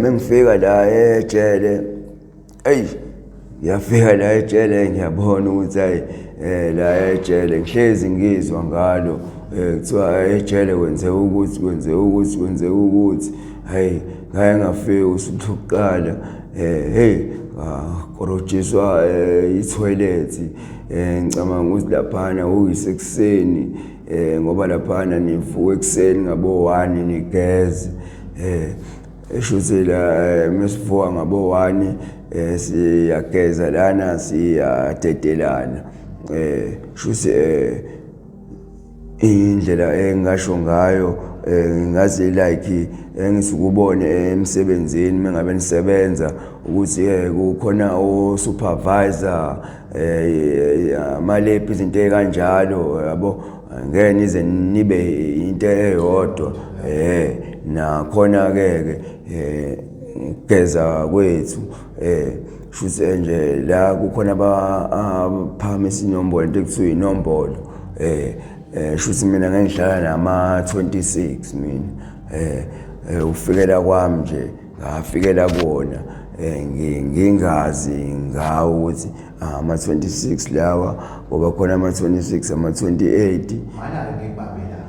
Mengifika la ejele, eyi, ngiyafika la ejele, ngiyabona ukuthi hayi, la ejele ngihlezi ngizwa ngalo, kuthiwa ejele kwenzeka ukuthi, kwenzeka ukuthi, kwenzeka ukuthi. Hayi, ngaye ngafika usuku lokuqala, hey, ngakorotshiswa i-toilet. Ngicabanga ukuthi laphana kuyisekuseni, ngoba laphana nivuka ekuseni ngabo 1 nigeze. Eshuthi la mesivuka ngabo 1, siyageza lana, siyadedelana. Shuthi indlela engasho ngayo, ngazi like engisukubone emsebenzini mengabe nisebenza ukuthi kukhona o supervisor, amalephi, izinto ekanjalo, yabo, ngeke nize nibe into eyodwa. Nakhona ke ke ukugeza kwethu, shuthi nje la kukhona abaphakamisa inombolo, into ekuthiwa inombolo. Shuthi mina ngengihlala nama 26 mina. Ufikela kwami nje, ngafikela kuwona ngingazi ngawo ukuthi ama 26 lawa, ngoba khona ama 26, ama 28. Mana-ke ngikubambe la,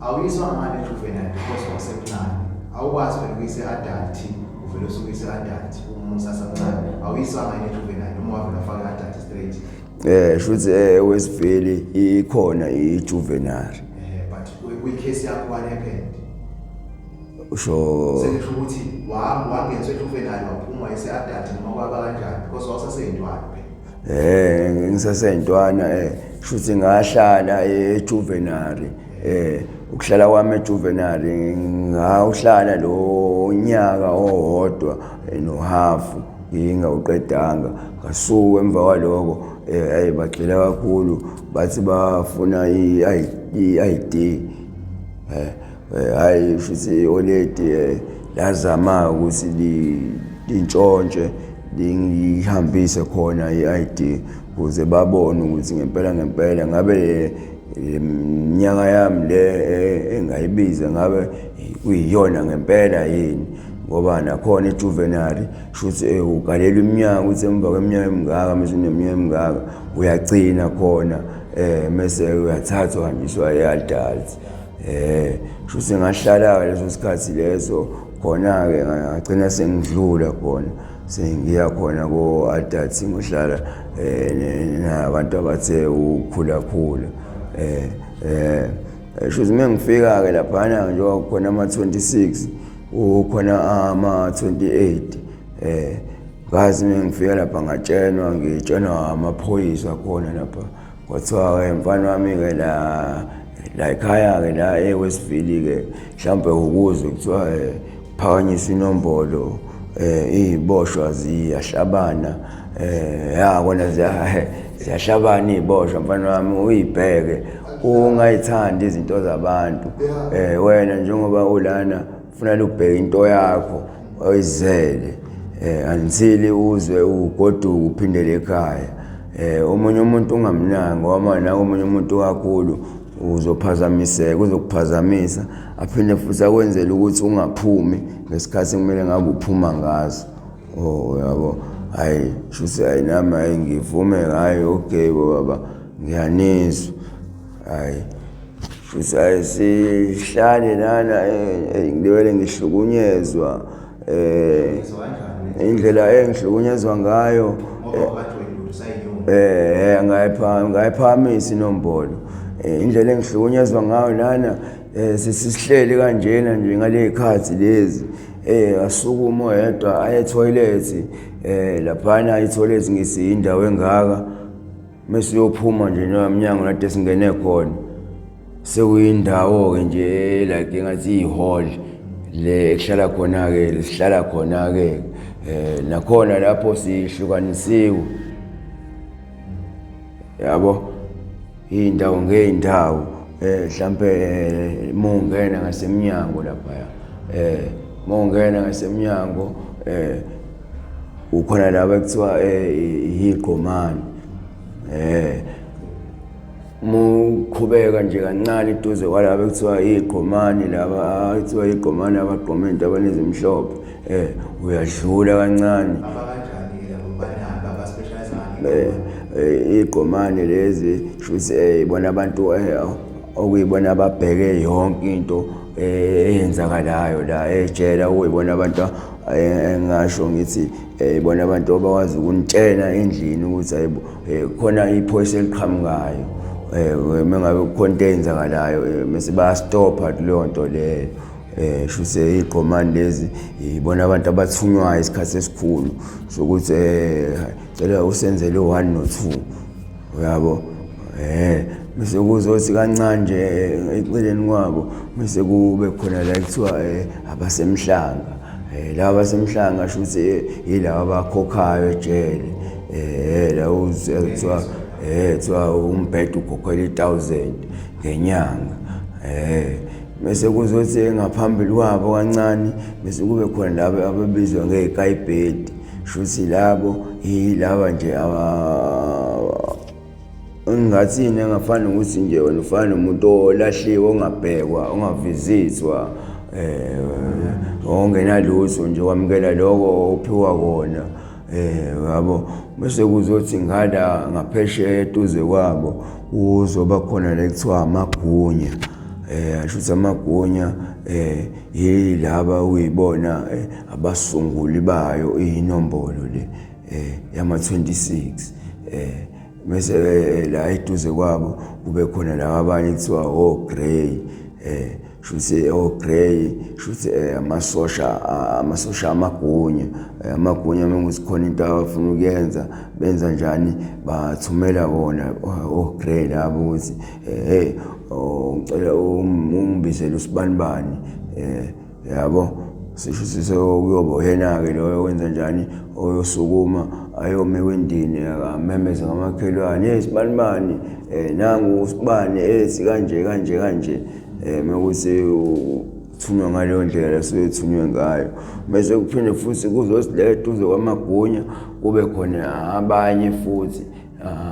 awuyiswa ngani ejuvenile? Because wasemncane, awukwazi vele ukuyise adult, uvele usuke uyise adult uma usasemncane. Awuyiswanga yini ejuvenile noma wavele wafaka i-adult straight? Shuthi eWestville ikhona ijuvenile. But kwi-case yakho, what happened? Usho Sengisho ukuthi wangeniswa ejuvenile, waphuma ese-adult, noma kwaba kanjani? Because wawusaseyintwana phela. Ngisaseyintwana. Shuthi ngahlala ejuvenile. Ukuhlala kwami ejuvenile, ngawuhlala lo nyaka owodwa nohafu, ngingawuqedanga, ngasuka emva kwaloko. Hayi, bagxila kakhulu, bathi bafuna i-ID. Hayi, futhi oledi lazama ukuthi lintshontshe, lingihambise khona i-ID ukuze babone ukuthi ngempela ngempela ngabe iminyaka yami le engayibiza ngabe kuyiyona ngempela yini, ngoba nakhona ijuvenile shuthi ugalela iminyaka, ukuthi emva kweminyaka emingaka, mase uneminyaka emingaka, uyagcina khona, mase uyathathwa, hanjiswa e-adult. Shuthi ngahlala leso sikhathi leso khona-ke, ngagcina sengidlula khona, sengiya khona ko-adult, ngihlala nabantu abathe ukukhulakhula. Shuthi uma ngifika-ke laphana, njengoba kukhona ama-26, kukhona ama-28, ngazi uma ngifika lapha ngatshenwa, ngitshenwa amaphoyisa khona lapha. Kwathiwa-ke, mfana wami-ke, la la ekhaya-ke, la eWestville-ke, mhlawumbe ukuzwe kuthiwa phakanyiswa inombolo, iy'boshwa ziyahlabana. Ya, kona ziyahlabana iy'boshwa, mfana wami, uyibheke, ungayithandi izinto zabantu. Wena njengoba ulana, kufanele ubheke into yakho oyizele until uzwe ugoduka uphindele ekhaya. Omunye umuntu ungamnaki, ngoba na omunye umuntu kakhulu uzophazamiseka, uzokuphazamisa, aphinde futhi akwenzele ukuthi ungaphumi ngesikhathi kumele ngabe uphuma ngaso. Oh, yabo, hayi, shuthi hayi, nami hayi, ngivume, hayi, okay baba, ngiyanizwa. Hayi, futhi hayi, sihlale lana, ngibele ngihlukunyezwa. Indlela engihlukunyezwa ngayo, ngayiphakamisa inombolo. Indlela engihlukunyezwa ngayo lana, sisihleli kanjena nje ngale khathi lezi, asukuma oyedwa aye toilet. Laphana i-toilet ngisi indawo engaka, mase uyophuma nje nomnyango lade singene khona, sekuyindawo-ke nje like engathi iyi-hall le ekuhlala khona-ke, sihlala khona-ke. Nakhona lapho sihlukanisiwe, yabo, iy'ndawo ngey'ndawo. Mhlampe uma ungena ngasemnyango laphaya, uma ungena ngasemnyango, ukhona laba ekuthiwa igqomani. Uma uqhubeka nje kancane eduze kwalaba ekuthiwa igqomani, laba ekuthiwa igqomani, abagqoma iy'ntabane ezimhlophe. Uyadlula kancane. Abakanjani labo banani baba-specialize ngani? Iy'gqomane lezi shuthi ibona abantu okuyibona ababheke yonke into eyenzakalayo la ejele, okuyibona abantu engasho ngithi ibona abantu abakwazi ukunitshela endlini ukuthi hayibo khona iphoyisa eliqhamukayo, uma ngabe kukhona into eyenzakalayo mese bayastopha kuleyo nto leyo. Shuthi iy'gqomane lezi ibona abantu abathunywayo isikhathi esikhulu sokuthi cela usenzele u-one no-two, uyabo. Bese kuzothi kancane nje eceleni kwabo bese kube khona la kuthiwa abasemhlanga. Laba abasemhlanga shuthi yilaba abakhokhayo ejele. La kuthiwa kuthiwa umbhede ukhokhela i-1000 ngenyanga. Bese kuzothi ngaphambili kwabo kancane bese kube khona laba ababizwa ngey'kayibhedi, shuthi labo yilaba nje engingathini, engafani nokuthi nje wena ufana nomuntu olahliwe, ongabhekwa, ongavizithwa, ongenalutho nje, wamukela lokho ophiwa kona, yabo. Bese kuzothi ngala ngaphesheya eduze kwabo kuzoba khona la ekuthiwa amagunya. Shuthi amagunya yilaba okuyibona abasunguli bayo inombolo le yama-26. Bese la eduze kwabo kube khona laba abanye kuthiwa o-grey. Shuthi o-grey shuthi amasosha, amasosha amagunya. Amagunya uma kuthi khona into abafuna ukuyenza benza njani, bathumela bona o-grey labo ukuthi hey, ngicela ungibizele usibanibani, yabo. Sisho sekuyoba uyena-ke loyo wenza njani, oyosukuma ayoma ewindini amemeze ngamakhelwane, hey sibanibani, nangu usibani ethi kanje kanje kanje. Mekuthi uthunywa ngaleyo ndlela lesuke ethunywe ngayo. Bese kuphinde futhi kuzothi eduze kwamagunya kube khona abanye futhi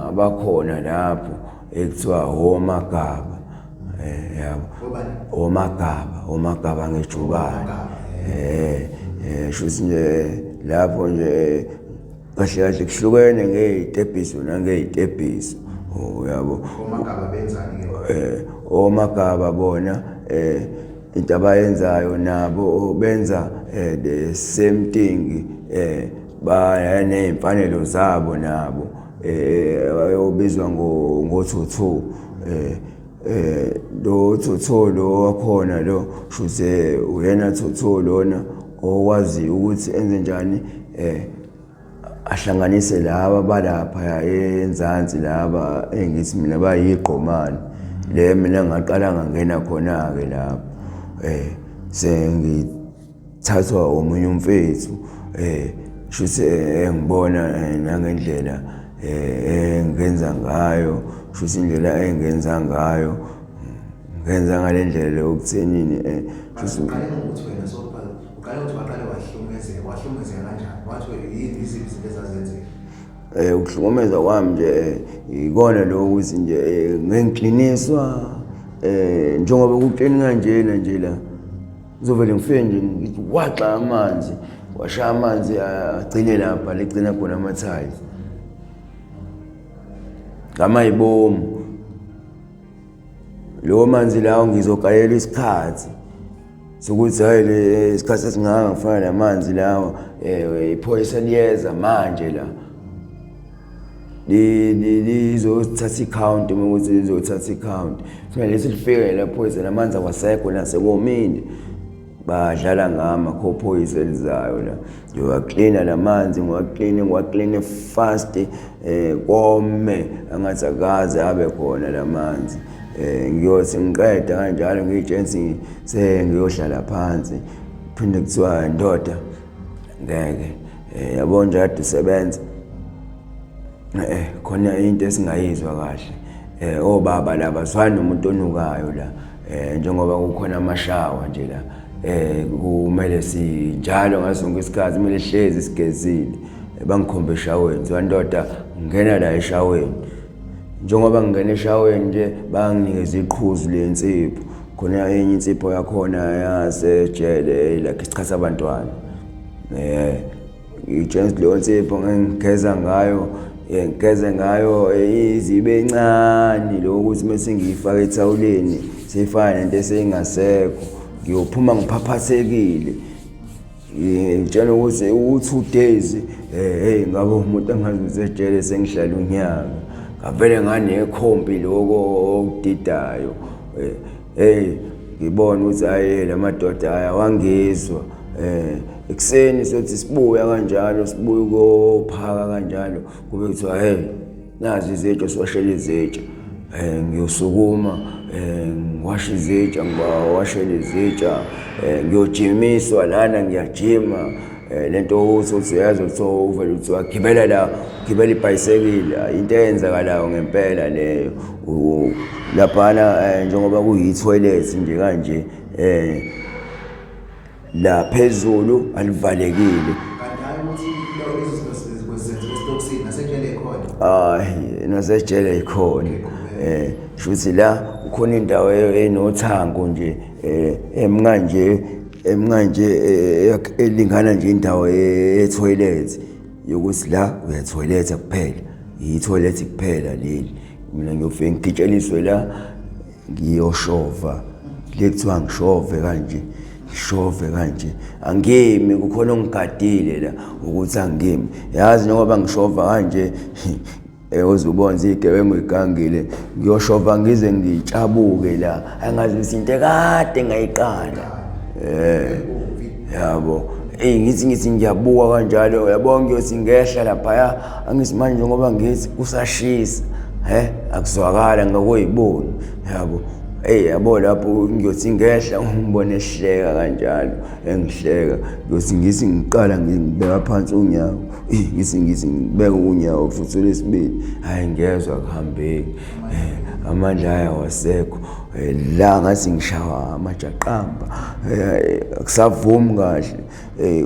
abakhona lapho ekuthiwa omagaba, yabo, omagaba, omagaba ngejubane. Shuthi nje lapho nje kahle kahle kuhlukene ngey'tebhiso nangey'tebhiso, uyabo. Omagaba benzani ke? Omagaba bona into abayenzayo nabo benza the same thing, baney'mfanelo zabo nabo, obizwa ngothotho. Lo thotho lo wakhona lo shuthi uyena thotho lona okwazi ukuthi enze njani, ahlanganise laba balapha enzansi, laba engithi mina bayigqomane le mina ngaqala ngangena khona-ke lapho. Sengithathwa omunye umfethu, shuthi engibona nangendlela engenza ngayo, shuthi indlela engenza ngayo ngenza ngale ndlela yokuthenini. Shuthi uqale ngokuthi wena uqale ukuthi waqale wahlukumezeka, wahlukumezeka kanjani, wathi yini, iziphi izinto ezazenzeka? Ukuhlukumeza kwami nje ikona lokho ukuthi nje ngengikliniswa, njengoba kuklini kanjena nje la ngizovele ngifike nje ngithi waxa amanzi, washaya amanzi agcine lapha ligcina khona amathayi ngamayibomu. Lowo manzi lawo ngizogalela isikhathi sokuthi hayi le isikhathi esingaka ngifana namanzi lawa, iphoyisa liyeza manje la lizothatha i-count, uma ukuthi lizothatha i-count funa lesi lifike la phoyisa lamanzi awasekho nasekomile. Badlala ngami akho phoyisa elizayo la, ngiwaklina lamanzi, ngiwakline ngiwakline fast, kome angathi akaze abe khona lamanzi. Ngiyothi ngiqeda kanjalo ngiyitshensi sengiyohlala phansi, phinde kuthiwa ndoda ngeke, yabo nje kade usebenza, khona into esingayizwa kahle, obaba laba zwana nomuntu onukayo la, njengoba kukhona amashawa nje la, kumele sinjalo ngaso sonke isikhathi kumele hlezi sigezile. Bangikhombe eshaweni, kuthiwa ndoda ngena la eshaweni. Njengoba ngingena eshaweni nje banginikeza iqhuzu lensipho, khona enye insipho yakhona yasejele like isikhathi sabantwana. Ngitshela ukuthi leyo nsipho ngengigeza ngayo, ngigeze ngayo izibe encane lokho ukuthi uma sengiyifaka ethawuleni seyifana nento eseyingasekho. Ngiyophuma ngiphaphathekile. Ngitshela ukuthi u-2 days, hey, ngabe umuntu angazi usejele sengihlala unyaka. Ngavele nganekhompi lokho okudidayo. Hey, ngibona ukuthi hayi la madoda ayawangizwa. Ekuseni sothi sibuya kanjalo, sibuya ukophaka kanjalo, kube kuthiwa hey, nazi izitsha, siwashele izitsha. Ngiyosukuma, ngiwashe izitsha, ngibawashele izitsha, ngiyojimiswa lana, ngiyajima. Lento uthi uyazi ukuthi uvele uthi wagibela la, gibela ibhayisekili, into eyenzakalayo ngempela leyo. Laphana njengoba kuyi-toilet nje kanje, la phezulu alivalekile. Kanti hayi ukuthi lezo zinto zenziwa esitokisini, nasejele ikhona. Hayi, nasejele ikhona. Shuthi la kukhona indawo enothango nje, emnganje, emnganje, elingana nje indawo ye-toilet, yokuthi la uyathoyiletha kuphela, i-toilet kuphela leli. Mina ngiyofike ngigitsheliswe la, ngiyoshova le kuthiwa ngishove kanje, ngishove kanje, angimi, kukhona ongigadile la ukuthi angimi. Yazi njengoba ngishova kanje, uzubona izigebengu igangile, ngiyoshova ngize ngitshabuke la, angazi ukuthi into ekade ngayiqala. Yabo. Ngithi ngiyabuka kanjalo, yabo, ngiyothi ngehla laphaya, angithi manje njengoba ngithi kusashisa, akuzwakala ngakuyiboni, yabo. Yabo lapho ngiyothi ngehla ngibone ehleka kanjalo, engihleka. Ngiyothi ngithi ngiqala ngibeka phansi unyawo, ngithi ngibeka unyawo futhi olwesibili, hhayi ngezwa akuhambeki, amandla ayawasekho. La ngathi ngishawa amajaqamba, akusavumi kahle.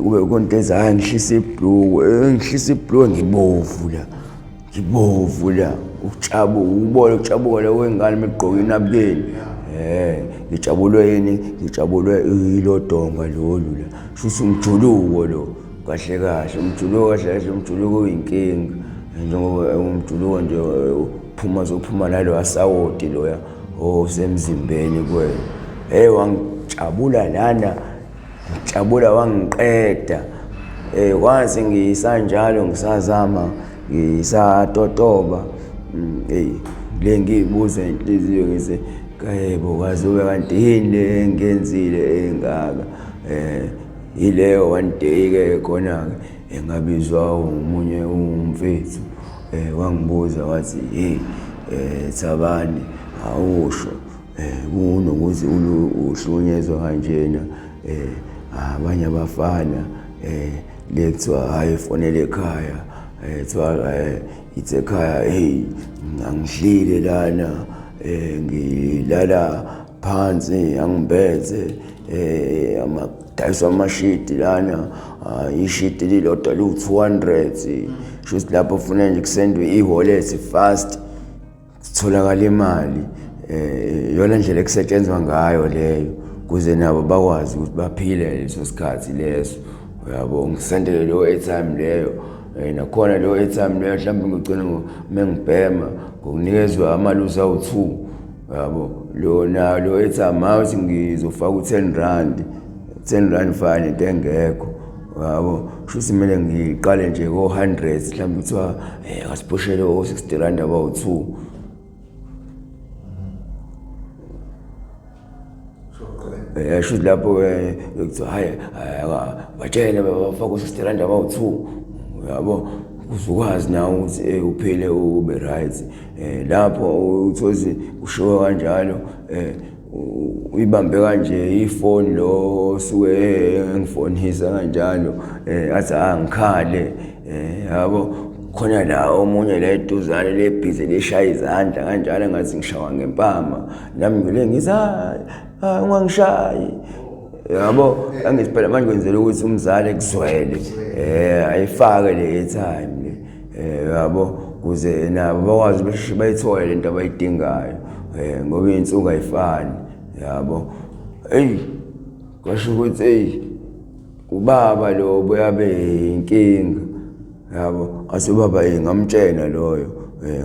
Kube konke eza, hhayi ngihlisa ibhluku, ngihlisa ibhluku, ngibovu la, ngibovu la, ukujabuka, ukubona ukujabuka la kwengane uma igqoke inabukeni. Ngijabulwe yini? Ngijabulwe ilodonga lolu la. Shuthi umjuluko lo, kahle kahle, umjuluko kahle kahle, umjuluko uyinkinga. Njengoba umjuluko nje uphuma, uzophuma nalo asawoti loya osemzimbeni kuwena. Hey, wangijabula lana, ngijabula wangiqeda. Kwathi ngisanjalo ngisazama, ngisatotoba, hey, le ngiyibuza inhliziyo ngithi, yebo, kaze ube kanti yini le engiyenzile engaka? Yileyo one day-ke khona-ke engabizwa omunye umfethu, wangibuza wathi, hey, Thabani, awusho, kunokuthi uhlukunyezwa kanjena, abanye abafana, le kuthiwa hhayi fonela ekhaya, kuthiwa ithi ekhaya, hey, angihlile lana, ngilala phansi, angibethe, amadayiswa amashidi lana, ishidi lilodwa liwu-200, shuthi lapho ufuna nje kusendwe i-wallet fast, kutholakala imali. Iyona ndlela ekusetshenzwa ngayo leyo, kuze nabo bakwazi ukuthi baphile leso sikhathi leso, uyabo. Ngisendele leyo airtime leyo, nakhona leyo airtime leyo mhlawumbe ngigcina uma ngibhema ngokunikezwa amaluzi awu-2, uyabo. Lona lo airtime awuthi ngizofaka u-10 rand, 10 rand fana into engekho, uyabo. Kusho ukuthi kumele ngiqale nje ko-100, mhlawumbe kuthiwa asiphushele o-60 rand abawu-2. Shuthi lapho kuthiwa hhayi batshele bafake u-60 rand abawu-2, uyabo, uzukwazi nawe ukuthi uphile ube right. Lapho uthozi kushiwo kanjalo, uyibambe kanje ifoni lo osuke engifonisa kanjalo, athi angikhale, yabo. Khona la omunye la eduzane le busy leshaya izandla kanjalo, ngathi ngishawa ngempama, nami ngile ngithi hayi, ungangishayi, yabo. Angithi phela manje kwenzela ukuthi umzali ekuzwele, ayifake le airtime le, yabo, kuze nabo bakwazi basheshe bayithole lento abayidingayo, ngoba iy'nsuku ayifani, yabo. Eyi, kwasho ukuthi eyi, Ubaba lo buyabe inkinga yabo, athi ubaba ngamtshela loyo,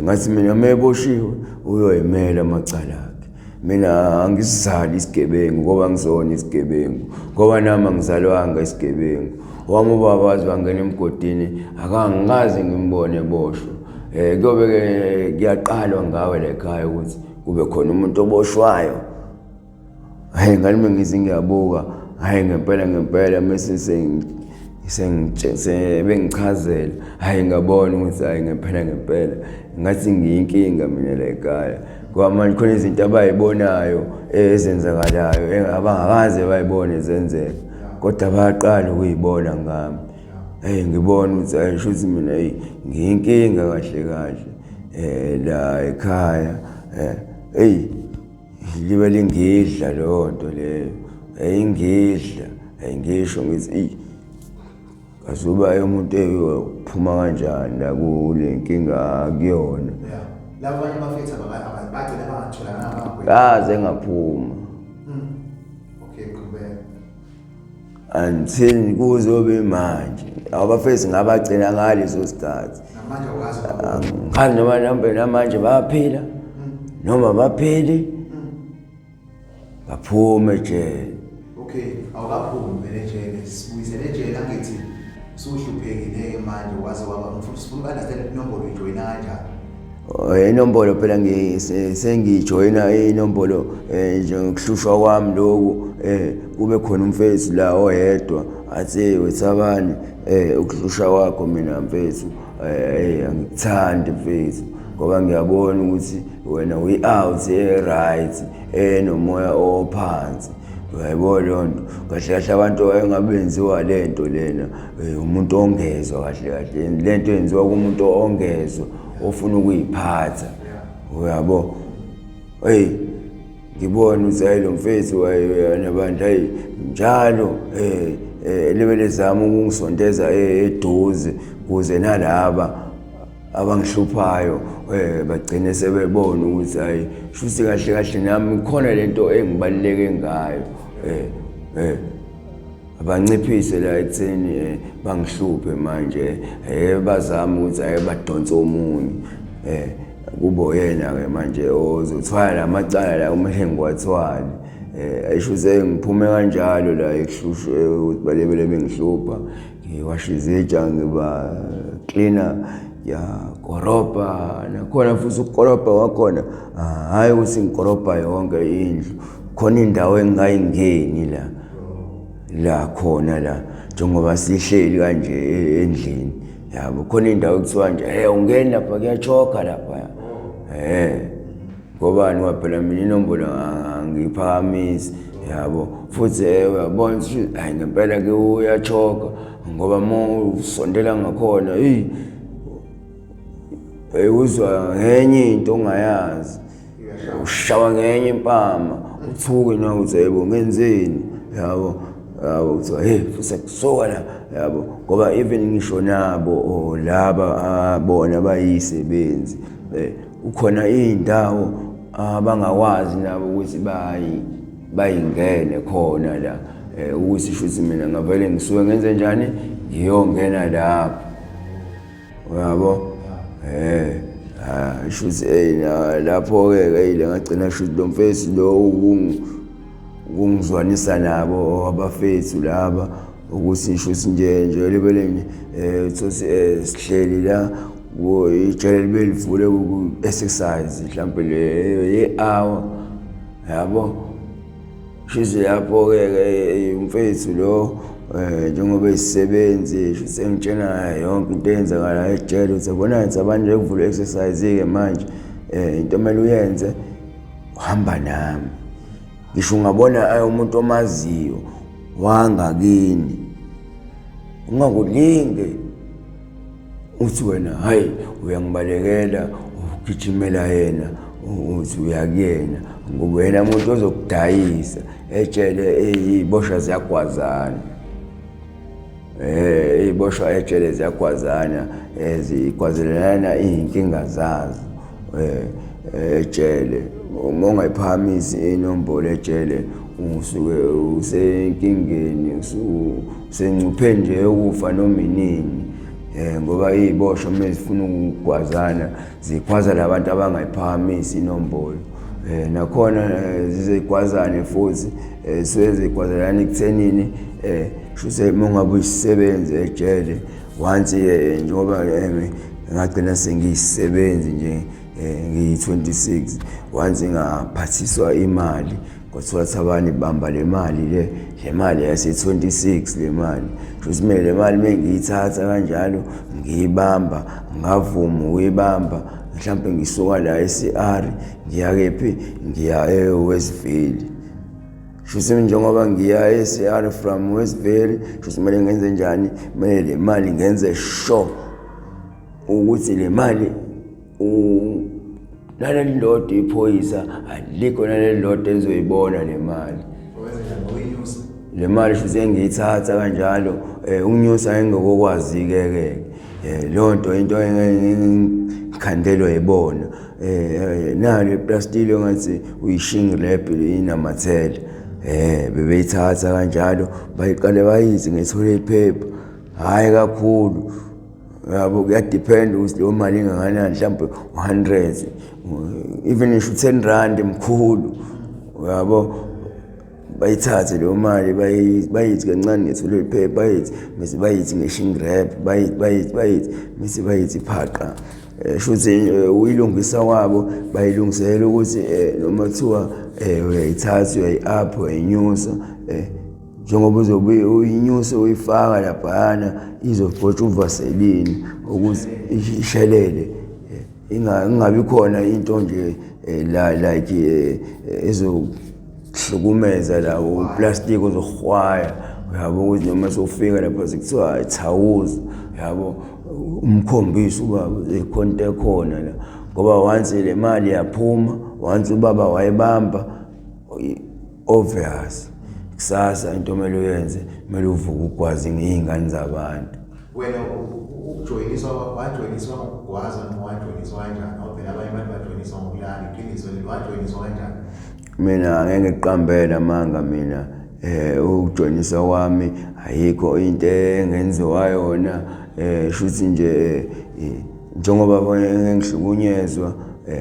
ngathi mina meboshiwe uyoyimela amacala akhe. Mina angisizali isigebengu ngoba ngizona isigebengu, ngoba nami angizalwanga isigebengu. Wami ubaba waze wangena emgodini, akangikaze ngimbone eboshwa. Kuyobe-ke kuyaqalwa ngawe la ekhaya ukuthi kube khona umuntu oboshwayo. Hhayi ngani uma ngize ngiyabuka, hhayi ngempela ngempela mese bengichazela, hhayi ngabona ukuthi hhayi ngempela ngempela ngathi ngiyinkinga mina la ekhaya. Ngoba manje khona izinto abayibonayo ezenzakalayo abangakaze bayibone zenzeka, kodwa bayaqala ukuyibona ngami. Hheyi ngibona ukuthi hhayi shuthi mina hheyi ngiyinkinga kahle kahle la ekhaya. Eyi libe lingidla leyo nto leyo, yayingidla, ngisho ngithi eyi kaze uba umuntu eyophuma kanjani la kule nkinga akuyona. Laba abanye abafethu bagcina bangatholakala amagwe. Kaze ngaphuma. Okay, qhubeka. Until kuzobe manje abafethu ngabagcina ngaleso sikhathi. Namanje awukazi. Angazi noma namanje bayaphila noma baphili. Baphume ejele. Okay, awukaphumi vele ejele. Sibuyisele ejele angithi usuhluphekile-ke manje waze waba ngifuna sifuna uku-understand inombolo uyijoyina kanjani. Inombolo phela sengiyijoyina inombolo nje ngokuhlushwa kwami lokhu, kube khona umfethu la oyedwa athi wethabani, ukuhlushwa kwakho mina mfethu, angikuthandi mfethu ngoba ngiyabona ukuthi wena uyi-out e-right enomoya ophansi. Uyayibona leyo nto? Kahle kahle abantu engabenziwa le nto lena, umuntu ongezwa kahle kahle le nto yenziwa kumuntu ongezwa ofuna ukuyiphatha, uyabo. Eyi ngibona ukuthi hayi lo mfethu nabantu hayi njalo libe lizama ukungisondeza eduze kuze nalaba abangihluphayo bagcine sebebona ukuthi hayi shuthi kahle kahle nami khona lento engibaluleke ngayo. Abanciphise la ekutheni bangihluphe manje, bazame ukuthi ake badonse omunye, kubo yena-ke manje ozothwala la macala la kumele ngiwathwale. Ayisho ukuthi ngiphume kanjalo la ekuhlushwe ukuthi balebele bengihlupha, ngiwasha izitsha, ngiba cleaner, ngiyakorobha nakhona futhi ukukorobha kwakhona hhayi ukuthi ngikorobha yonke indlu, khona indawo engingayingeni la la khona la njengoba sihleli kanje endlini yabo, khona indawo ekuthiwa nje hey ungeni lapha kuyachoka lapha, ngobani ngoba phela mina inombolo angiyiphakamisi yabo, futhi uyabona ukuthi hayi ngempela ke uyachoka ngoba uma usondela ngakhona eyi uzwa ngenye into ongayazi, ushawa ngenye impama uthuke na uthi yebo ngenzeni yabo, yabo kuthiwa hey futhi kusuka la yabo, ngoba even ngisho nabo laba bona bayisebenzi kukhona iy'ndawo abangakwazi nabo ukuthi bayingene khona la, ukuthi shuthi mina ngavele ngisuke ngenze njani ngiyongena lapho uyabo. Shuthi lapho-ke ke ngagcina shuthi lo mfethu lo ukungizwanisa nabo abafethu laba ukuthi shuthi nje nje libele nje uthi sihleli la ijele libe livule ku-exercise mhlampe le ye-hour yabo. Shuthi lapho-ke umfethu lo njengoba eyisisebenzi shuthi sengitshena yonke into eyenzakalayo ejele ukuthi yabona nje abantu nje kuvulwe exercise-ke manje, into omele uyenze uhamba nami. Ngisho ungabona umuntu omaziyo wangakini ungakulinge uthi wena hayi uyangibalekela ugijimela yena uthi uyakuyena ngoba yena umuntu ozokudayisa ejele iy'boshwa ziyagwazana. Iy'boshwa ejele ziyagwazana, zigwazelelana iy'nkinga zazo ejele. Uma ungayiphakamisi inombolo ejele Usuke usenkingeni, usencupheni nje yokufa noma inini. Ngoba iy'boshwa uma zifuna ukugwazana zigwaza labantu abangayiphakamisi inombolo. Nakhona zizegwazane futhi suke zigwazelana ekuthenini shuthi uma ungabe uyisisebenzi ejele once njengoba ngagcina sengiyisisebenzi nje ngiyi-26 once ngaphathiswa imali kwathiwa thabani bamba le mali le le mali yase-26 le mali shuthi mina le mali uma ngiyithatha kanjalo ngiyibamba ngavuma ukuyibamba mhlawumbe ngisuka la e-CR ngiya kephi ngiya e-Westville shuthi njengoba ngiya e-CR from Westville shuthi kumele ngenze njani kumele le mali ngenze sure ukuthi le mali naleli lodwa iphoyisa alikho naleli lodwa elizoyibona le mali le mali shuthi engiyithatha kanjalo um ukunyusa engingokokwazi-ke ke um leyo nto into engikhandelwa yibona um nalo iplastiki ongathi uyishingi inamathele um bebeyithatha kanjalo bayiqale bayithi ngethole iphepha hhayi kakhulu yabo kuyadiphenda ukuthi leyo mali ingakanani mhlawumbe u-hundred even ngisho u-ten rand mkhulu uyabo bayithathe leyo mali bayithi kancane ngethule iphepha bayithi bese bayithi nge-shrink wrap bayithi bayithi bayithi bese bayithi phaqa um shuthi uyilungisa kwabo bayilungisela ukuthi um noma kuthiwa um uyayithatha uyayi-up uyayinyusa um njengoba uzobe uyinyuse uyifaka laphayana izogqotsha uvaselini ukuze ishelele ingabi khona into nje la like ezokuhlukumeza la uplastic ozohwaya uyabo ukuthi noma sofika lapha sekuthiwa thawuza yabo umkhombisa ubaba ikhona into ekhona la ngoba once le mali yaphuma once ubaba wayibamba obvious kusasa into omele uyenze kumele uvuke ugwaze ngey'ngane zabantu. Wena ukujoyiniswa wajoyiniswa ngokugwaza noma wajoyiniswa kanjani? Ngoba phela abanye abantu bajoyiniswa ngokulala, iqiniso leli wajoyiniswa kanjani? Mina angeke ngiqambele amanga mina ukujoyiniswa kwami ayikho into engenziwa yona shuthi nje njengoba ngihlukunyezwa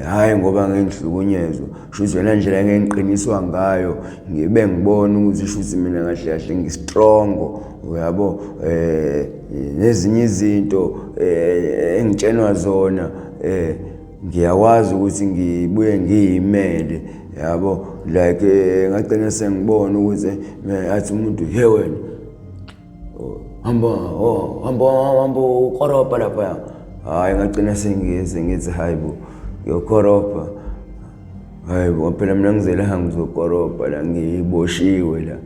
hhayi ngoba ngihlukunyezwa shuthi yona ndlela engiqiniswa ngayo ngibe ngibona ukuthi shuthi mina kahle kahle ngistrongo uyabo nezinye izinto engitshenwa zona ngiyakwazi ukuthi ngibuye ngiyimele yabo like ngagcina sengibona ukuthi athi umuntu he wena hamba oh hamba hamba ukorobha lapha hayi ngagcina sengize ngithi hayi bo ngiyokorobha hayi bo phela mina ngizela ngizokorobha la ngiboshiwe la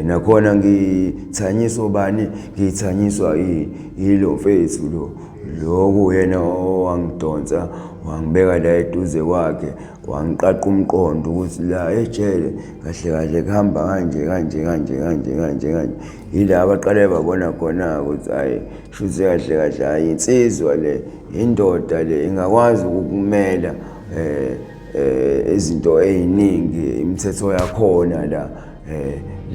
nakhona ngithanyiswa ubani ngithanyiswa yilo mfethu lo lokhu yena owangidonsa wangibeka la eduze kwakhe wangiqaqa umqondo ukuthi la ejele kahle kahle kuhamba kanje kanje kanje kanje kanje kanje yila abaqale babona khona ukuthi hayi shuthi kahle kahle hayi insizwa le indoda le ingakwazi ukukumela izinto ey'ningi imithetho yakhona la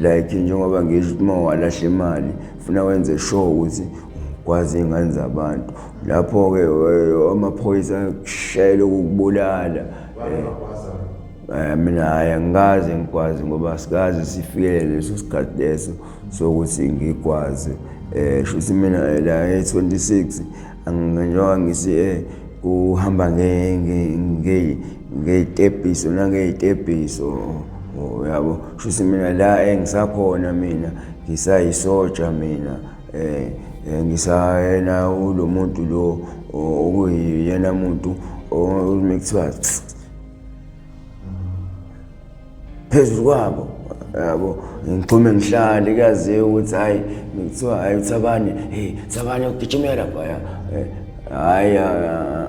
like njengoba ngisho ukuthi uma walahla imali funa wenze sure ukuthi kwazi iy'ngane zabantu lapho-ke amaphoyisa akushayela ukukubulala mina hhayi angikaze ngikwazi ngoba sikaze sifikele leso sikhathi leso sokuthi ngikwazi shuthi mina la e-26 njengoba ngithi kuhamba ngey'tebhiso nangey'tebhiso uyabo shuthi mina la engisakhona mina ngisayisoja mina ngisayena ulo muntu lo okuyiyena muntu uma kuthiwa phezulu kwabo yabo ngiphume ngihlale kuyaziwa ukuthi hhayi kuthiwa hhayi uthabane hey Thabane ugijimela laphaya hhayi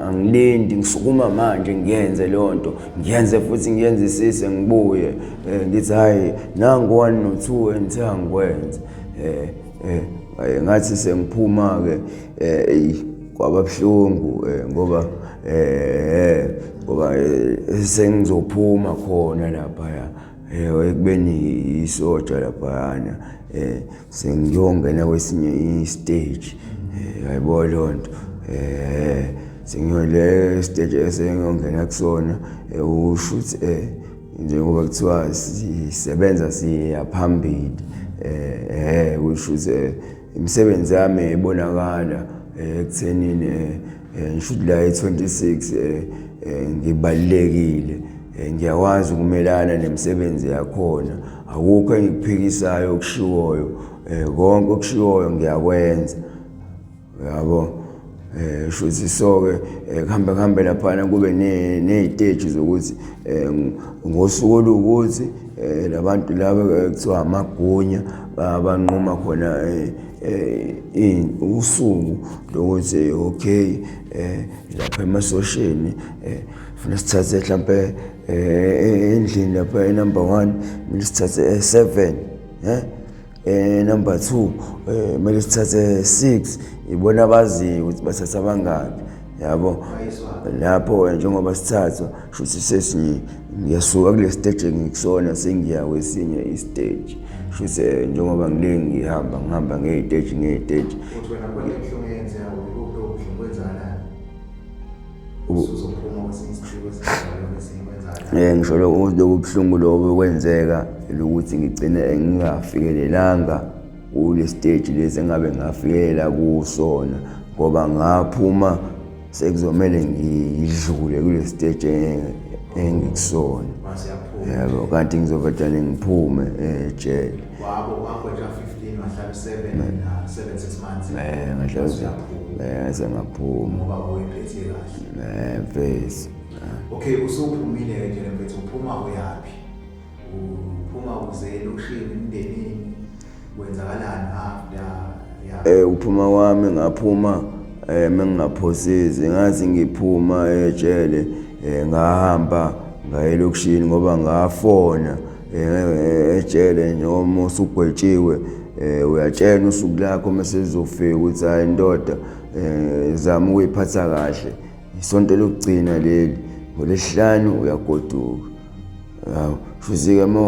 angilindi ngisukuma manje ngiyenze leyo nto ngiyenze futhi ngiyenzisise ngibuye ngithi hhayi nangu one no-two engithe angikwenze ngathi sengiphuma-ke kwaba buhlungu ngoba ngoba sengizophuma khona laphaya. Ekubeni isoja laphayana sengiyongena kwesinye i-stage, yayibona leyo nto. Sengiyole stage esengiyongena kusona, usho ukuthi njengoba kuthiwa sisebenza siya phambili, kusho ukuthi imisebenzi yami ibonakala ekuthenini ngisho ukuthi la e-26 ngibalulekile, ngiyakwazi ukumelana nemisebenzi yakhona. Akukho engikuphikisayo okushiwoyo, konke okushiwoyo ngiyakwenza, yabo. Shuthi so-ke kuhambe kuhambe laphana kube ney'teji zokuthi ngosuku oluwukuthi labantu laba kuthiwa amagunya banquma khona usuku lokuthi okay, lapha emasosheni funa sithathe mhlampe endlini lapha e-number 1 kumele sithathe 7, number 2 kumele sithathe 6. Ibona abaziyo ukuthi bathatha abangaki, yabo. Lapho njengoba sithathwa shuthi sesinye ngiyasuka kule stage engikusona sengiya kwesinye i-stage. Shuthi njengoba ngile ngihamba ngihamba ngey'teji ngey'teji. Uthi wena khona ebuhlungu eyenzeka kuphi obuhlungu kwenzakalani? Usuzophuma kwesinye isithiyo kwesinye kwenzakalani? Ngisho lobu buhlungu lobu kwenzeka lokuthi ngigcine ngingafikelelanga kule stage lesi engabe ngafikelela kusona, ngoba ngaphuma sekuzomele ngidlule kule stage engikusona, yabo. Kanti ngizovedane ngiphume ejele. Wabo wagwetshwa 15 wahlala 7 na 7 6 months. Ngahlala sengaphuma ngoba uyiphethe kahle. Mfethu. Okay, usuphumile ke nje mfethu, uphuma uyaphi? Uphuma uze elokishini emndenini, kwenzakalani after? Yeah. Uphuma kwami ngaphuma mengingaphosisi, ngathi ngiphuma ejele ngahamba ngaye elokishini ngoba ngafona ejele. Njengoba usugwetshiwe uyatshena usuku lakho mase lizofika ukuthi hayi ndoda, zama ukuyiphatha kahle, isonto lokugcina leli, ngolesihlanu uyagoduka. Yabo, futhi-ke uma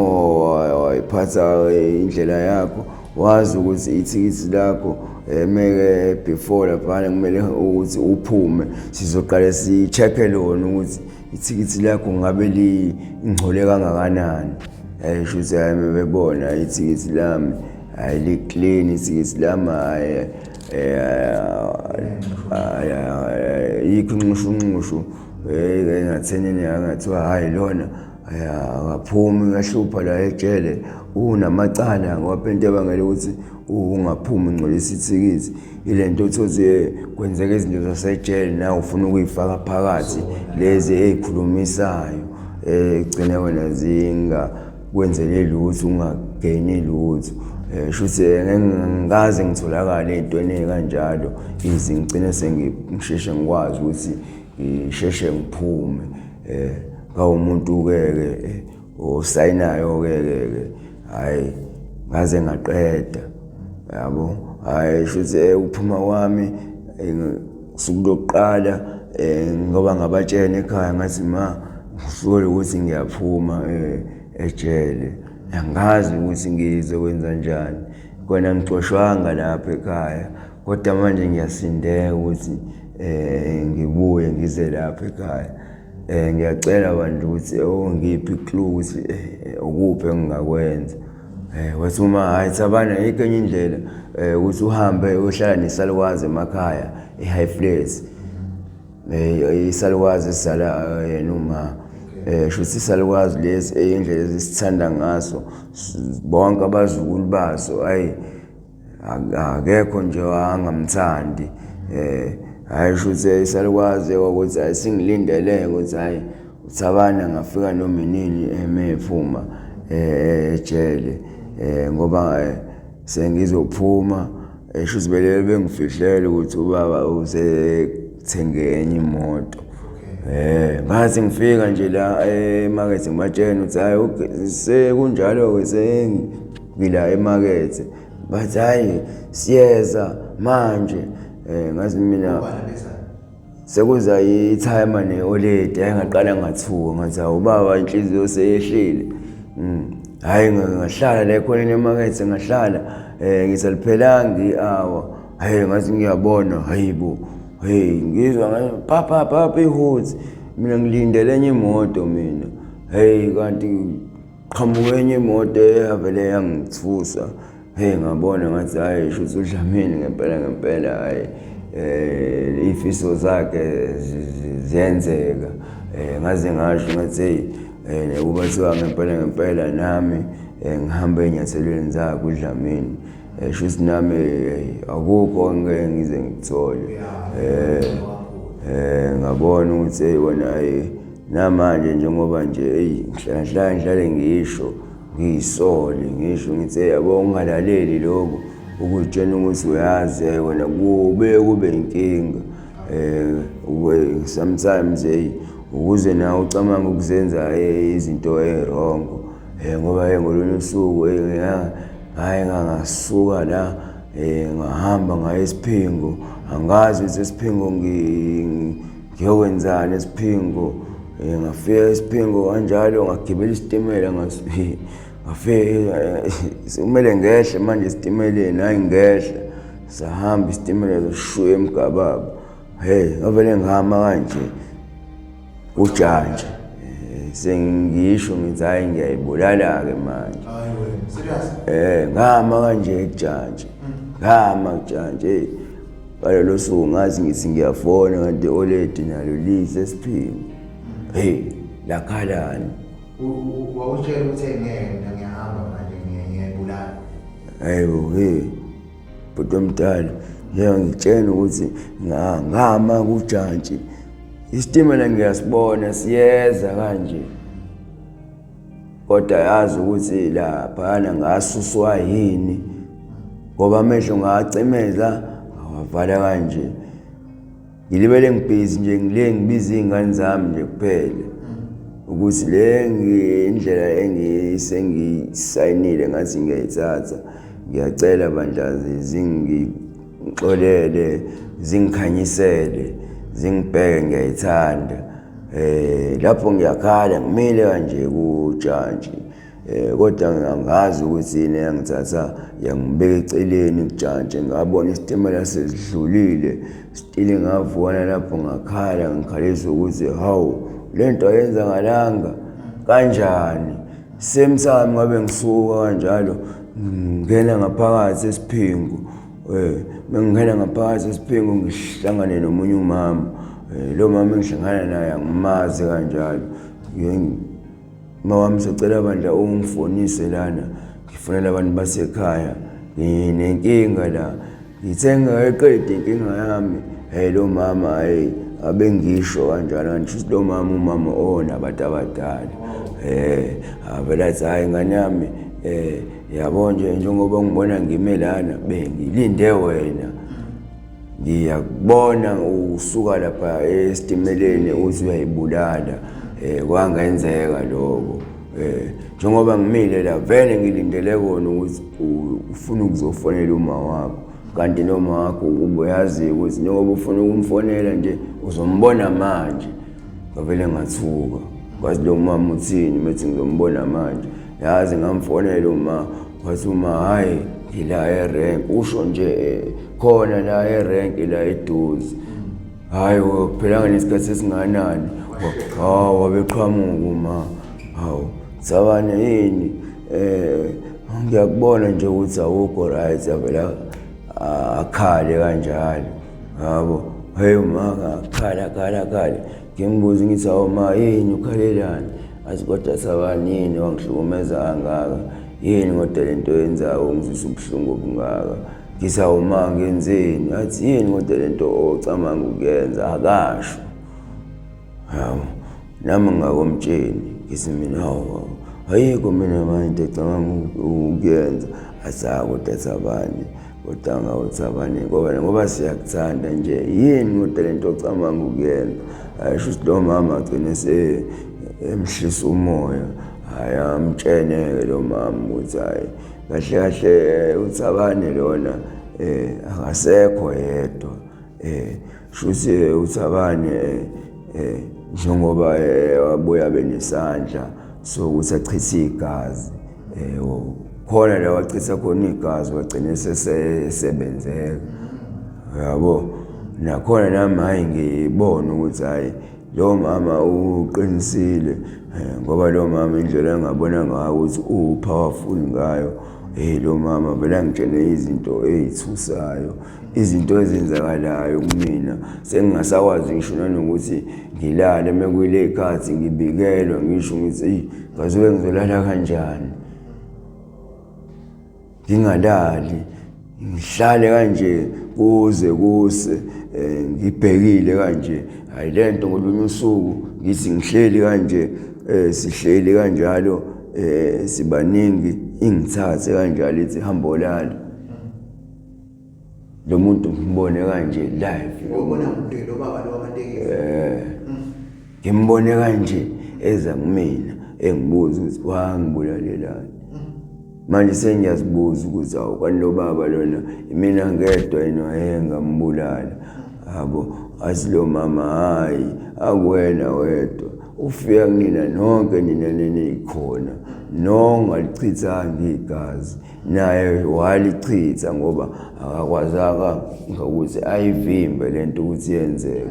wayiphatha indlela yakho wazi ukuthi ithikithi lakho meke before laphana kumele ukuthi uphume, sizoqale si-check-e lona ukuthi ithikithi lakho ngabe lingcole kangakanani. Sho ukuthi hhayi, bebona ithikithi lami hhayi li-clean, ithikithi lami hhayi yikho inxushunxushu engathenini, angathiwa hhayi lona akaphumi uyahlupha la ejele unamacala, ngoba phela into ebangela ukuthi ungaphumi ungcolisa ithikithi ile nto uthi kwenzeka izinto zasejele nawe ufuna ukuyifaka phakathi lezi ey'khulumisayo, egcine wena zingakwenzeli lutho, ungageni lutho. Shuthi ngeke ngitholakale ey'ntweni ey'kanjalo ize ngigcine sengisheshe ngikwazi ukuthi ngisheshe ngiphume. Ngawumuntu-ke ke osayinayo-ke ke, hhayi ngaze ngaqeda, yabo. Hhayi shuthi ukuphuma kwami usuku lokuqala ngoba ngabatshena ekhaya ngathi ma ngisuke ukuthi ngiyaphuma ejele, angazi ukuthi ngizokwenza njani. Kona ngixoshwanga lapha ekhaya, kodwa manje ngiyasindeka ukuthi ngibuye ngize lapha ekhaya. Ngiyacela bantu ukuthi ongiphe i-clue ukuthi ukuphi engingakwenza. Wathi uma hhayi Thabana, ayikho enye indlela ukuthi uhambe uyohlala nesalukazi emakhaya e-High Flats. Isalukazi esizala yena uma shuthi isalukazi lesi indlela esithanda ngaso bonke abazukulu baso, hhayi akekho nje angamthandi. Hhayi shuthi isalukazi ukuthi hhayi singilindele ukuthi hhayi uThabana ngafika noma inini emephuma ejele, ngoba sengizophuma. Shuthi vele bengifihlela ukuthi ubaba usethenge enye imoto. Ngathi ngifika nje la emakethe ngibatshena ukuthi hhayi okay sekunjalo-ke sengila emakethe, bathi hhayi siyeza manje. Ngathi mina sekuza i-timer ne-oledi, hhayi ngaqala ngathuka ngathi hawu ubaba inhliziyo seyehlile. Hhayi ngahlala la ekhoneni emakethe ngahlala um ngisaliphelanga i-hour. Hhayi ngathi ngiyabona, hhayi bo, hey ngizwa papa papa ihuthi. Mina ngilindele enye imoto mina. Hey kanti qhamuka enye imoto eyavele yangithusa. Hey ngabona ngathi hhayi shuthi uDlamini ngempela ngempela hhayi iy'fiso zakhe ziyenzeka. Ngaze ngasho ngathi hey nekuba kuthiwa ngempela ngempela nami ngihambe ey'nyathelweni zakhe uDlamini. Shuthi nami akukho engeke ngize ngikuthole. Ngabona ukuthi hey wena hhayi namanje njengoba nje eyi ngihlala ngihlala ngihlale ngisho ngiyisole ngisho ngithi hey yabo ungalaleli lokhu ukuzitshela ukuthi uyazi hey wena kube kube inkinga sometimes hey ukuze nawe ucabange ukuzenza izinto ezirongo ngoba hey ngolunye usuku hayi ngangasuka la ngahamba ngaya esiphingo angazi ukuthi esiphingo ngiyokwenzani esiphingo. Ngafika esiphingo kanjalo ngagibela isitimela ngafika kumele ngehle manje esitimeleni, hhayi ngehla. Sahamba isitimela sashuya emgababa. Hey ngavele ngihamba kanje kujantshi. Sengisho ngithi hhayi ngiyayibulala-ke manje. Ngihamba kanje kujantshi, ngihamba kujantshi eyi. Ngalolo suku ngathi ngithi ngiyafona kanti oledi nalo lihle esiphingo. Hey, lakhalani. Wawutshela ukuthi ngeke mina ngiyahamba manje ngiyayibulala. Hayibo hey. Bhuti omdala, ngiyangitshela ukuthi ngama kujantshi. Isitimela ngiyasibona siyeza kanje. Kodwa yazi ukuthi laphana ngasuswa yini ngoba amehlo ngawacimeza ngawavala kanje. Ngilibele ngibhizi nje ngile ngibiza iy'ngane zami nje kuphela ukuthi le indlela engisengiyisayinile ngathi ngiyayithatha ngiyacela bandla zingixolele zingikhanyisele zingibheke ngiyayithanda. Lapho ngiyakhala ngimile kanje kujantshi kodwa angazi ukuthi yini eyangithatha yangibeka eceleni kujantshi ngabona isitimela sesidlulile stile ngavukana lapho ngakhala ngikhalisa ukuthi hawu le nto ayenzakalanga kanjani. Same time ngabe ngisuka kanjalo ngingena ngaphakathi esiphingo mengingena ngaphakathi esiphingo ngihlangane nomunye umama. Lo mama engihlangana naye angimazi kanjalo. Uma wami sacela bandla ungifonise lana ngifonela abantu basekhaya nginenkinga la. Ngithe ngingakayiqedi inkinga yami, hey lo mama hey abengisho kanjalo kanti shuthi lo mama umama onabantu abadala. Avele athi hhayi ngane yami yabo nje njengoba ngibona ngime lana bengilinde wena. Ngiyakubona usuka lapha esitimeleni uthi uyayibulala. Kwangenzeka lokho. Njengoba ngimile la vele ngilindele kona ukuthi ufuna ukuzofonela uma wakho. Kanti noma wakho ubuyazi ukuthi njengoba ufuna ukumfonela nje uzombona manje. Ngavele ngathuka. Kwazi lo mama uthini methi ngizombona manje. Yazi ngamfonela uma wathi uma hhayi ngila erenk usho nje khona la erenk la eduze. Hhayi kuphelanga nesikhathi esinganani. Hawu wabeqhamuka uma. Hawu Thabane yini ngiyakubona nje ukuthi awukho right avela akhale kanjalo. Yabo hey uma akhala khala khala. Ngimbuza ngithi hawu ma yini ukhalelani? Athi kodwa Thabane yini wangihlukumeza kangaka? Yini kodwa lento oyenzayo ungizwisa ubuhlungu obungaka? Ngithi hawu ma ngenzeni? Athi yini kodwa lento ocabanga ukuyenza? Akasho. Hawu nami ngakomtsheni ngithi mina hawu ayikho mina manje into ecabanga ukuyenza. Athi hawu kodwa Thabane, kodwa ngawuThabane ngoba siyakuthanda nje yini kodwa lento ocabanga ukuyenza? Hhayi shuthi lo mama agcine emhlisa umoya. Hhayi amtshene-ke lo mama ukuthi hhayi kahle kahle uThabane lona akasekho yedwa. Shuthi uThabane njengoba wabuya abe nesandla sokuthi achithe igazi. Khona la wachitha khona igazi wagcina sesebenzeka, yabo. Nakhona nami hhayi ngibona ukuthi hhayi lo mama uqinisile, ngoba lo mama indlela engabona ngayo ukuthi uwu-powerful ngayo, hheyi lo mama vele angitshene izinto ey'thusayo, izinto ezenzakalayo kumina sengingasakwazi ngisho nanokuthi ngilale uma kuyiley'khathi ngibikelwa ngisho ngithi eyi ngazuke ngizolala kanjani, ngingalali ngihlale kanje kuze kuse ngibhekile kanje. Hhayi le nto ngolunye usuku ngithi ngihleli kanje, sihleli kanjalo, sibaningi, ingithathe kanjalo ithi hamba olala. Lo muntu ngimbone kanje live. Ubona umuntu lo baba lo wamatekisi? Ngimbone kanje eza kumina engibuza ukuthi wangibulalelani. Manje sengiyazibuza ukuthi awu kanti lo baba lona imina ngedwa yini wayengambulala. Yabo, athi lo mama hhayi akuwena wedwa, ufika kunina nonke nina nenikhona, nongalichithanga igazi naye walichitha ngoba akakwazanga ukuthi ayivimbe lento ukuthi yenzeke.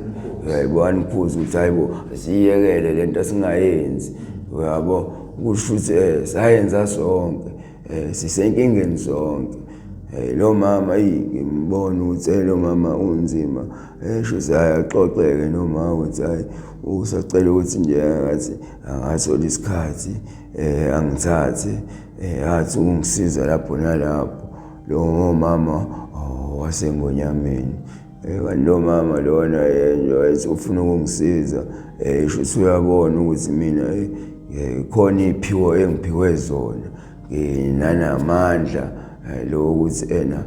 Uyayibona, anikhuze ukuthi hayibo siyekele lento asingayenzi, uyabo. Kusho ukuthi sayenza sonke, sisenkingeni sonke. Lo mama eyi ngimbona ukuthi lo mama unzima, sho ukuthi hhayi axoxeke noma ukuthi hhayi usacela ukuthi nje ngathi angathola isikhathi, angithathe, athi ukungisiza lapho nalapho. Lo mama waseNgonyameni. Kanti lo mama lona nje wayethi ufuna ukungisiza, sho ukuthi uyabona ukuthi mina khona iy'phiwo engiphiwe zona, nginanamandla lo ukuthi ena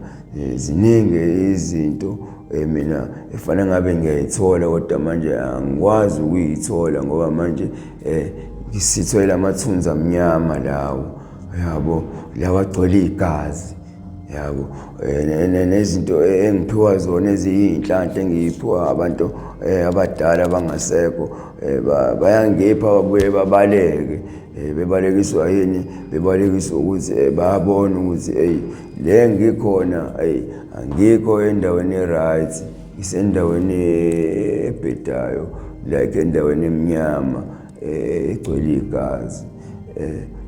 ziningi izinto mina efanele ngabe ngiyayithola kodwa manje angikwazi ukuyithola ngoba manje ngisithwele amathunzi amnyama lawo, yabo, lawa agcwele igazi, yabo, nezinto engiphiwa zona eziyinhlanhla engiyiphiwa abantu abadala abangasekho, bayangipha babuye babaleke. Bebalekiswa yini? Bebalekiswa ukuthi bayabona ukuthi eyi le ngikhona, eyi angikho endaweni e-right, ngisendaweni ebhedayo, like endaweni emnyama egcwele igazi.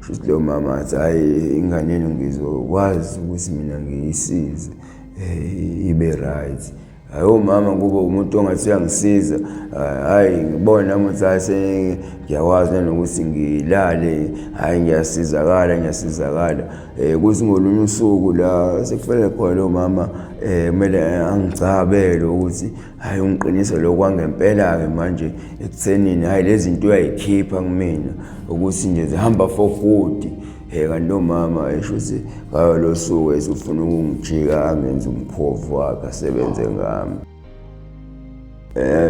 Shuthi lo mama athi hhayi ingane yenu ngizokwazi ukuthi mina ngiyisize ibe right. Hhayi umama kube umuntu ongathi uyangisiza, hhayi ngibona nami ukuthi hhayi sengiyakwazi nanokuthi ngilale, hhayi ngiyasizakala, ngiyasizakala. Kuthi ngolunye usuku la sekufanele khona lo mama kumele angigcabele ukuthi hhayi ungiqinise lokhu kwangempela-ke manje ekuthenini hhayi lezi zinto uyayikhipha kumina ukuthi nje zihamba for good. Kanti lo mama esho ukuthi ngayo lo suku esufuna ukungijika angenze umkhovu wakhe asebenze ngami.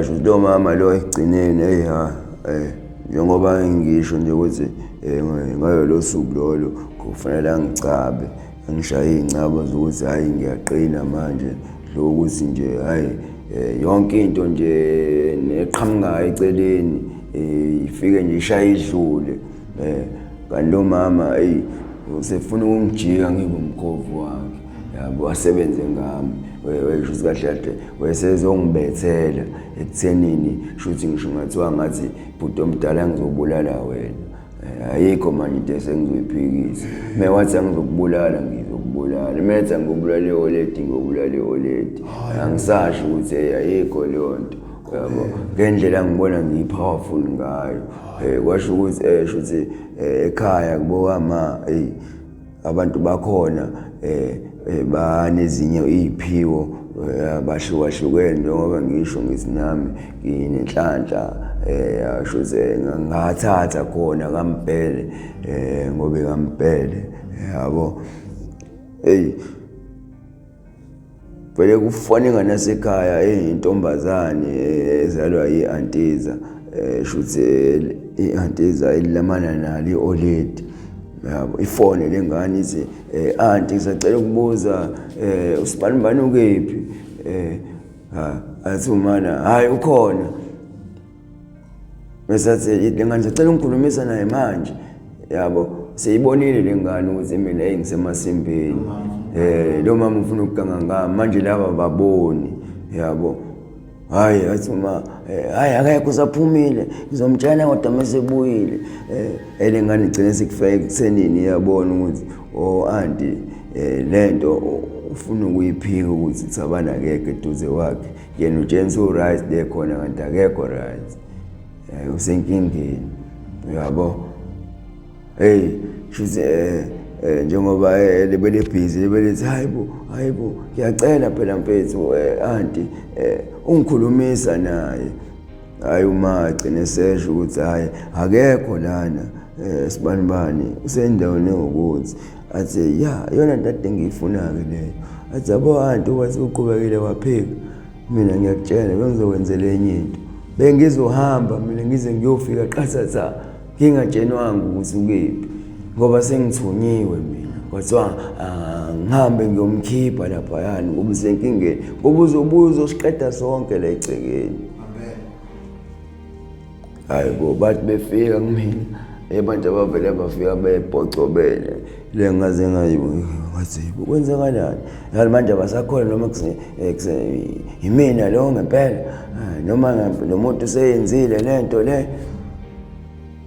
Sho ukuthi lo mama lo ekugcineni eyi ha, njengoba ngisho nje ukuthi ngayo lo suku lolo kufanele angigcabe, angishaye iy'ncaba zokuthi hhayi ngiyaqina manje, lokuthi nje hhayi yonke into nje neqhamukayo eceleni ifike nje ishaye idlule. Kanti lo mama eyi usefuna ukungijika ngibe umkhovu wakhe, yabo, asebenze ngami. Wesho ukuthi kahle kahle wesezongibethela ekuthenini, shuthi ngisho ngathiwa ngathi bhuti omdala ngizobulala wena. Ayikho manje into esengizoyiphikisa. Uma wathi angizokubulala ngizokubulala, uma ethi angikubulala i-oledi ngiyobulala i-oledi. Angisasho ukuthi ayikho leyo nto, yabo, ngendlela ngibona ngiyi-powerful ngayo. Kwasho ukuthi shuthi ekhaya kubo kama eyi abantu bakhona banezinye iy'phiwo abahlukahlukene, njengoba ngisho ngithi nami nginenhlanhla, yasho ukuthi ngathatha khona kaMbhele, ngobe kaMbhele, yabo. Eyi vele kufana ingane yasekhaya eyintombazane ezalwa i-antiza, shuthi i-antiza elilamana nalo i-oledi, yabo. Ifone le ngane ithi anti ngisacela ukubuza usibanibani ukephi? Athi umana hhayi ukhona. Bese athi le ngane ngisacela ungikhulumisa naye manje, yabo. Seyibonile le ngane ukuthi mina hey ngisemasimbeni. Lo mama ufuna ukuganga ngami manje laba baboni yabo. Hayi athi uma hayi akekho usaphumile ngizomtshela kodwa mesebuyile. Ele ngane igcine sekufika ekuthenini iyabona ukuthi oh anti lento ufuna ukuyiphika ukuthi Thabana akekho eduze kwakhe. Yena utshengisa u-right le khona kanti akekho right. Usenkingeni uyabo. Hey shuthi njengoba lebele busy lebele ethi hayibo hayibo ngiyacela phela mfethu anti ungikhulumisa naye. Hayi uma agcine sesho ukuthi hayi akekho lana sibanibani usendaweni ewukuthi athi ya iyona nto ade ngiyifuna-ke leyo. Athi yabo anti wathi uqhubekile waphika mina ngiyakutshela bengizokwenzela enye into bengizohamba mina ngize ngiyofika qathatha ngingatshenwanga ukuthi ukephi ngoba sengithunyiwe mina kwathiwa ngihambe ngiyomkhipha laphayana ngoba usenkingeni ngoba uzobuya uzosiqeda sonke la egcekeni. Hayi bo bathi befika kumina abantu abavele bafika bebhocobele le ngaze ngathi kwenzakalani yani manje abasakhona noma yimina lo ngempela noma lo muntu useyenzile lento le.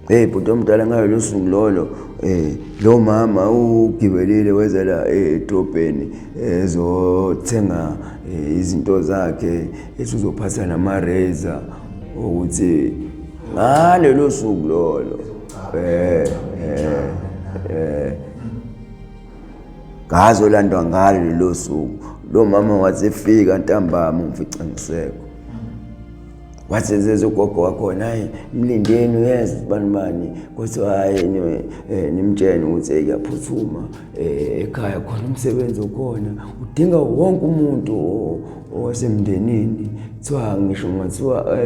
Hey bhuti omdala ngayo losuku lolo lo mama ugibelile weza la edrobheni ezothenga izinto zakhe ethi uzophatha nama-razor ukuthi ngalelo suku lolo ngazolandwa ngalo lelo suku. Lo mama wathi efika ntambama ngifica ngisekho. Wathi zeze ugogo wakhona hayi mlindeni uyeza bani bani kodwa hayi nimtshene ukuthi kuyaphuthuma ekhaya khona umsebenzi ukhona udinga wonke umuntu owasemndenini. Kuthiwa ngisho ngathiwa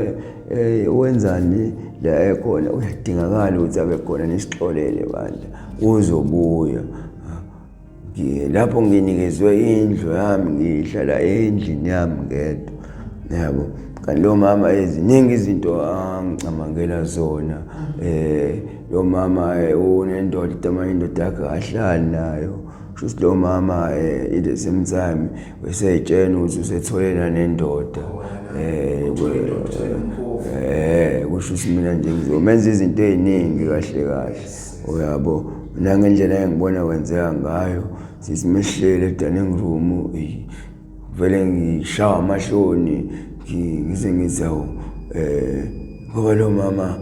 wenzani la ekhona uyadingakala ukuthi abe khona nisixolele bandla uzobuya. Lapho nginikezwe indlu yami ngihlala endlini yami ngedwa yabo. Kanti lo mama eziningi izinto angicabangela zona. Lo mama unendoda manje indoda yakhe akahlali nayo. Kusho ukuthi lo mama in the same time weseyitshena ukuthi usetholena nendoda. Kusho ukuthi mina nje ngizomenza izinto ey'ningi kahle kahle uyabo. Nangendlela engibona kwenzeka ngayo sithi mehlele e-dining room vele ngishawa amahloni ngize ngithi hawu ngoba lo mama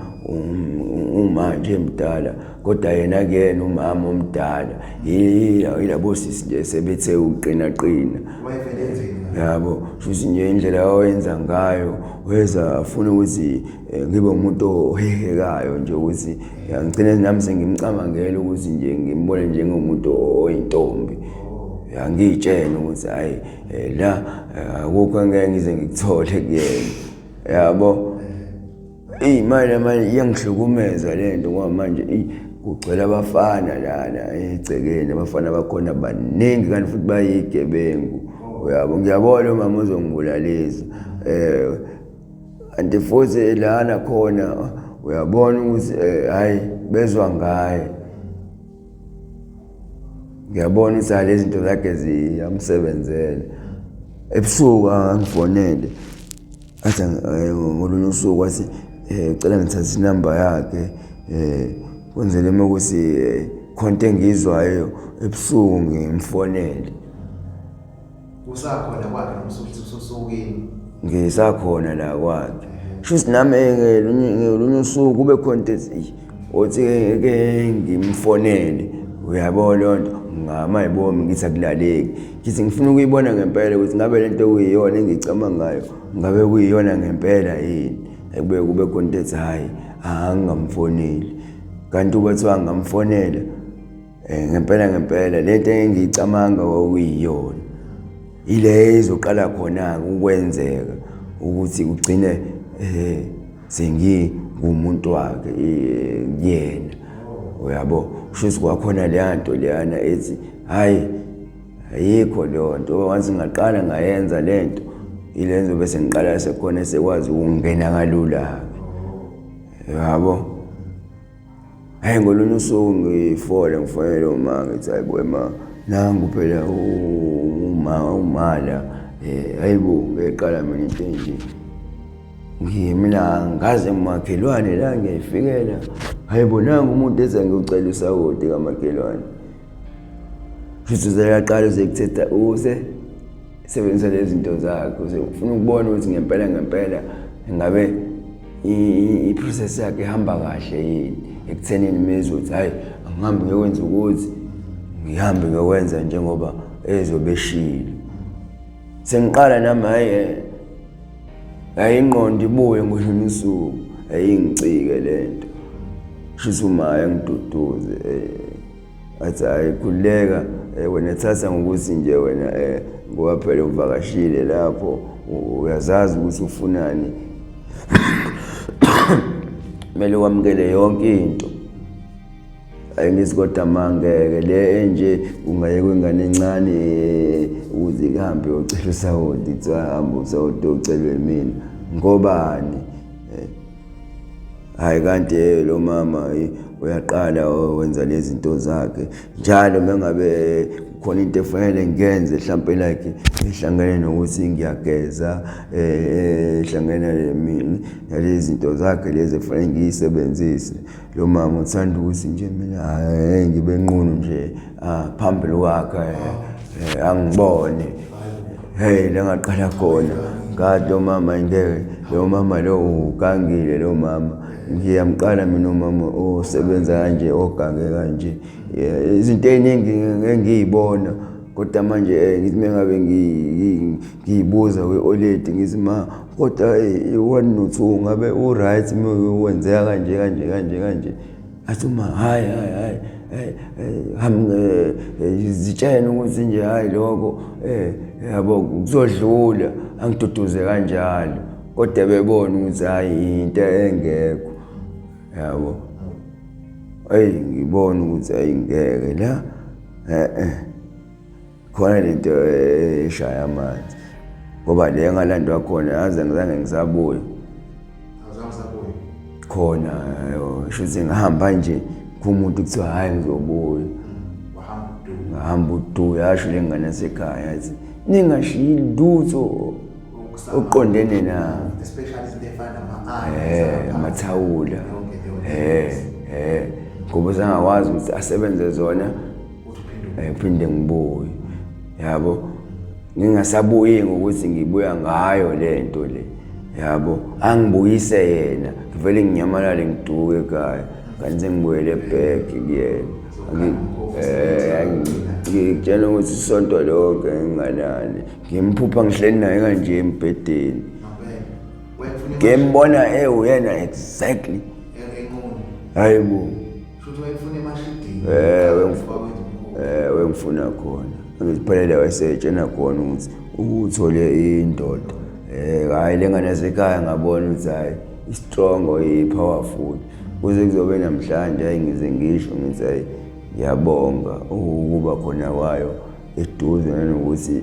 umanje emdala kodwa yena kuyena umama omdala yilabo sisi nje sebethe uqina qina yabo. Futhi nje indlela awenza ngayo weza afuna ukuthi ngibe umuntu ohehekayo nje ukuthi ngigcine nami sengimcabangela ukuthi nje ngimbone njengomuntu oyintombi. Angiyitshene ukuthi hayi la akukho angeke ngize ngikuthole kuyena yabo. Manje manje iyangihlukumeza lento ngoba manje kugcwele abafana lana egcekeni abafana bakhona baningi kanti futhi bayigebengu uyabo. Ngiyabona umama uzongibulalisa kanti futhi lana khona uyabona ukuthi hayi bezwa ngaye. Ngiyabona ukuthi lezi zinto zakhe ziyamsebenzela. Ebusuku angifonele athi ngolunye usuku wathi cela ngithathe inamba yakhe kwenzele uma ukuthi khonto engiyizwayo ebusuku ngimfonele. Usakhona kwakhe noma ususukini? Ngisakhona la kwakhe. Shuthi nami ngelunye usuku kube khona into ethi othi ke ngimfonele uyabo leyo nto ngama yibomi ngithi akulaleki. Ngithi ngifuna ukuyibona ngempela ukuthi ngabe lento kuyiyona engiyicabangayo ngabe kuyiyona ngempela yini. Ekube kube khona into ethi hhayi angingamfoneli. Kanti uba kuthiwa ngingamfonela ngempela ngempela lento engiyicabanga kwakuyiyona. Ile izoqala khona-ke ukwenzeka ukuthi kugcine sengingumuntu wakhe kuyena uyabo. Kusho ukuthi kwakhona leya nto leyana ethi hhayi ayikho leyo nto once ngaqala ngayenza le nto ile ngizobe sengiqala sekhona sekwazi ukungena kalula-ke yabo. Hayi, ngolunye usuku ngifole ngifonele uma, ngithi, hayi bo ma, nangu phela uma umala, hayibo, ngiqala mina into enje. Mina ngaze makhelwane la ngiyayifikela, hayibo, nangu umuntu eze ngiyocela usawoti kamakhelwane. Futhi uzeyaqala uzekuthetha use sebenzisa lezi zinto zakhe, ufuna ukubona ukuthi ngempela ngempela ngabe i-process yakhe ihamba kahle yini ekuthenini mezwe ukuthi hhayi, angihambi ngiyokwenza ukuthi ngihambe ngiyokwenza njengoba ezobe eshilo. Sengiqala nami, hhayi hhayi, ingqondo ibuye ngolunye usuku ayingicike le nto. Shuthi uma engiduduze, athi, hhayi, khululeka, wena thatha ngokuthi nje wena, ngoba phela uvakashile lapho, uyazazi ukuthi ufunani, kumele wamukele yonke into. Hayi, ngithi kodwa mangeke le enje ungayekwa ingane encane ukuze ihambe yocela usawoti, kuthiwa hamba usawoti ocelwe mina ngobani? Hayi, kanti lo mama uyaqala wenza lezi zinto zakhe njalo mengabe khona into efanele ngiyenze, mhlampe like ehlangene nokuthi ngiyageza, ehlangene nalezi zinto zakhe lezi efanele ngiyisebenzise. Lo mama uthanda ukuthi nje mina, hhayi, ngibe nqunu nje phambili kwakhe, angibone. Hey, la ngaqala khona ngathi lo mama ngeke, lo mama lo ugangile, lo mama ngiyamqala mina, umama osebenza kanje, ogange kanje. Izinto ey'ningi engiy'bona, kodwa manje ngithi mengabe ngiyibuza kwi-oledi, ngithi, ma, kodwa i-one no-two ngabe u-right wenzeka kanje kanje kanje kanje? Athi uma, hhayi hhayi hhayi, hhayi, zitshene ukuthi nje hhayi, lokho yabo kuzodlula, angiduduze kanjalo, kodwa bebona ukuthi hhayi, into engekho, yabo. Eyi, ngibona ukuthi ayingeke la, eh khona lento eshaya amanzi, ngoba le ngalandwa khona yaze ngizange ngisabuye. Awuzange usabuye? Khona shuthi ngihamba nje kumuntu kuthiwa hhayi, ngizobuya. Wahamba udu. Ngahamba udu, yasho le ngane yasekhaya, yathi ningashiyi lutho oqondene na Especially izinto ey'fana nama amathawula, ngoba usangakwazi ukuthi asebenze zona. Uthi uphinde Phinde ngibuye, yabo, ngingasabuyi ngokuthi ngibuya ngayo le nto le, yabo, angibuyise yena, ngivele nginyamalale ngiduke ekhaya, kanti sengibuyele back kuyena. Ngikutshela ukuthi isonto lonke ngingalali, ngimphupha ngihleli naye kanje embhedeni. Ngempela wayefuna Ngimbona ewuyena exactly. Enqunu. Hayi bo. Shuthi wayefuna emashidini. Wakwenza umkhuba. Wengifuna khona, ngiziphelele, wayesetshena khona ukuthi uthole indoda. Hhayi, le ngane yasekhaya ngabona ukuthi hhayi, i-strong, i-powerful, kuze kuzobe namhlanje. Hayi, ngize ngisho ngithi hayi, ngiyabonga ukuba khona kwayo eduze, nanokuthi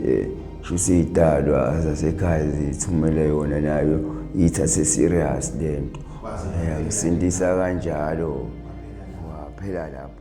shuthi iy'dalwa zasekhaya zithumele yona, nayo iyithathe serious le nto. Waze Yangisindisa kanjalo, waphela lapho.